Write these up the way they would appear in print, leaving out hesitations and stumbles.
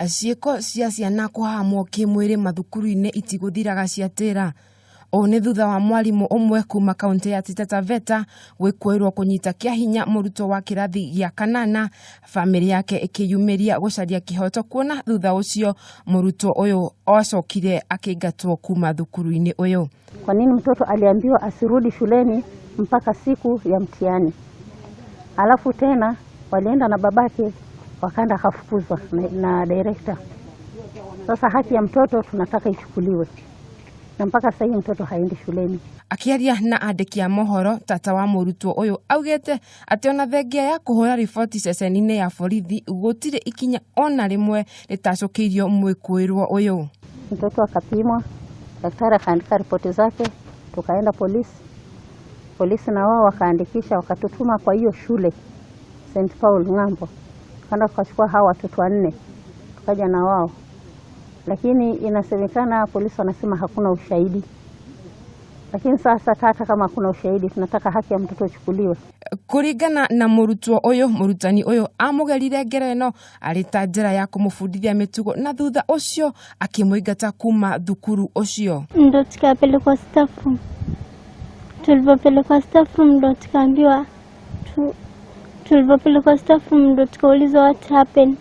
Ciĩko cia ciana kũhahamwo kĩmwĩrĩ mathukuru-inĩ itigũthiraga ciatĩra. Ũũ nĩ thutha wa mwarimũ ũmwe kuma kaunti ya Taita Taveta gwĩkũĩrwo kũnyita kĩa hinya mũrutwo wa kĩrathi gĩa kanana, bamĩrĩ yake ĩkĩyumĩria gũcaria kĩhoto kuona thutha ũcio mũrutwo ũyũ acokire akĩingatwo kuma thukuru-inĩ ũyũ. Kwa nini mtoto aliambiwa asirudi shuleni mpaka siku ya mtihani? Alafu tena walienda na babake wakaenda akafukuzwa na director. Sasa haki ya mtoto tunataka ichukuliwe, na mpaka sasa hivi mtoto haendi shuleni. Akĩaria na andĩki a mohoro, tata wa mũrutwo ũyũ augĩte atĩ ona thengia ya kũhũra riboti ceceni-inĩ ya borithi gũtirĩ ikinya ona rĩmwe rĩtacũkĩirio mwĩkũĩrwo ũyũ. Mtoto akapimwa, daktari akaandika ripoti zake, tukaenda polisi. Polisi na wao wakaandikisha, wakatutuma kwa hiyo shule St Paul ng'ambo, tukaenda tukachukua hao watoto wanne, tukaja na wao, lakini inasemekana polisi wanasema hakuna ushahidi. Lakini sasa hata kama hakuna ushahidi, tunataka haki ya mtoto ichukuliwe. Kũringana na mũrutwo ũyũ, mũrutani ũyũ amũgerire ngero ĩno arĩ ta njĩra ya kũmũbundithia mĩtugo na thutha ũcio akĩmũingata kuma thukuru ũcio. Ndo tukapelekwa staff room. Tulivyopelekwa staff room ndo tukaambiwa tulivyopelekwa staff room ndo tukaulizwa what happened.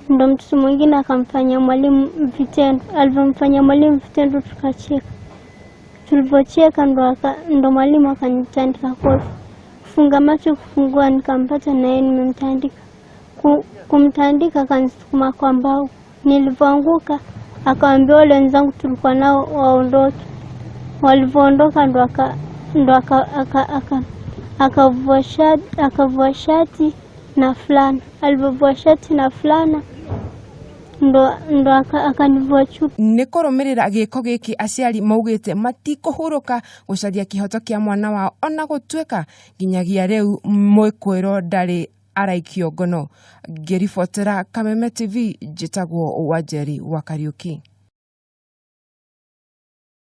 Ndo mtoto mwingine akamfanyia mwalimu vitendo, alivyomfanyia mwalimu vitendo tukacheka. Tulivyocheka ndo mwalimu akanitandika kofi. Kufunga macho kufungua nikampata na yeye nimemtandika. Kumtandika akanisukuma kwa mbao. Nilivyoanguka akawaambia wale wenzangu tulikuwa nao waondoke. Walivyoondoka ndo akavua shati na fulana. Alivyovua shati na fulana ndo akanivua chupi. Nĩ kũrũmĩrĩra gĩko gĩkĩ aciari maugĩte matikũhurũka gũcaria kĩhoto kĩa mwana wao ona gũtuĩka nginyagia rĩu mwĩkũĩrwo ndarĩ araikio ngono. Ngĩribotera Kameme TV, njĩtagwo Wanjeri wa Kariuki.